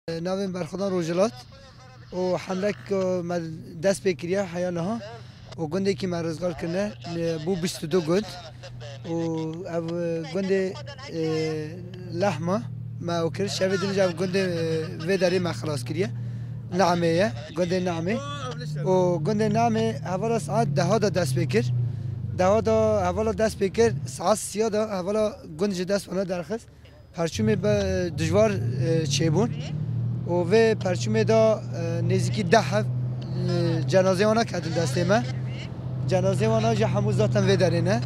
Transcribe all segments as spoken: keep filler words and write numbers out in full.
Navê min Berxwedan Rojhilat û hemlek, e, me dest pê kiriye heya niha û gundekî me rizgar kirine, e, bû bîst û du gund û ev, e, gundê, e, Lehma me ew kir. Şevê din jî ev gundê, e, vê derê me xilas kiriye. Namê ye, gundê Namê. Û gundê Namê hevala saet deha da dest pê kir. Deha da hevala dest pê kir, saet siya da hevala gund ji dest wana derxist. Perçûmê be dijwar, e, çêbûn û vê perçûmê de, e, nêzîkî deh hev, e, cenazê wana ketin destê me. Cenazê wana jî hemû zaten vê derê ne,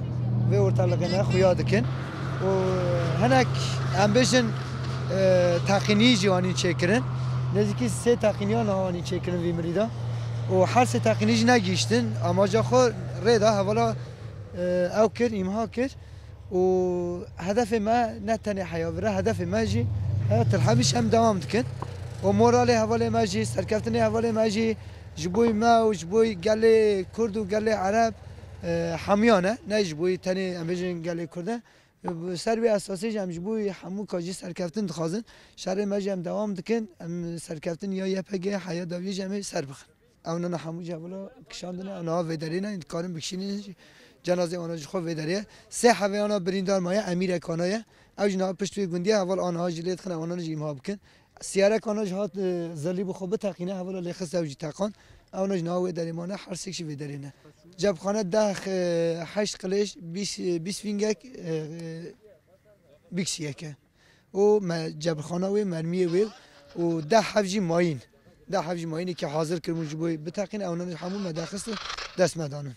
vê ortalixê ne, xuya dikin. Û hinek, em bêjin, e, teqînî jî anîn çêkirin. Nêzîkî sê teqîniya niha anîn çêkirin vî mirî de. Û her sê teqînî jî negihîştin. Amaca xwe rê da hevala, e, ew kir, îmha kir. Û hedefê me ne tenê heya vir e, hedefê me jî heya Til Hemîş em dewam dikin. Û moralê hevalê me jî, serkeftinê hevalê me jî ji bo me û ji bo gelê Kurd û gelê Ereb, e, hemiyan e. Ne ji bo tenê em bêjin gelê Kurd e. Bi ser vê esasê jî em ji bo hemû ka jî serkeftin dixwazin. Şerê me jî em dewam dikin. Em serkeftin ya Y P G heya dawiyê jî em ê ser bixin. Ew nana hemû jî hevala kişandine, ew niha vê derê ne, dikarin bikişînin jî. Cenazê wana jî xwe vê derê ye. Sê hevê wana birîndar maye, emîrek wana ye. Ew jî niha pişt wê gundî ye, heval aniha jî lê dixin, ew wana jî îmha bikin. Siyarek wana jî hat, e, zelî bi xwe biteqîne, hevala lê xist ew jî teqan. Ew wana jî niha wê derê mane, her sêk jî vê derê ne. Cebxane deh, e, heşt qilêş, bîst, e, bîst fîngek, e, e, bîksiyek e. û me cebirxana wê, mermiyê wê û deh hev jî mayîn. Deh hev jî mayînekî hazir kiribûn ji bo biteqîn, ewnan jî hemû me derxistin dest me danin.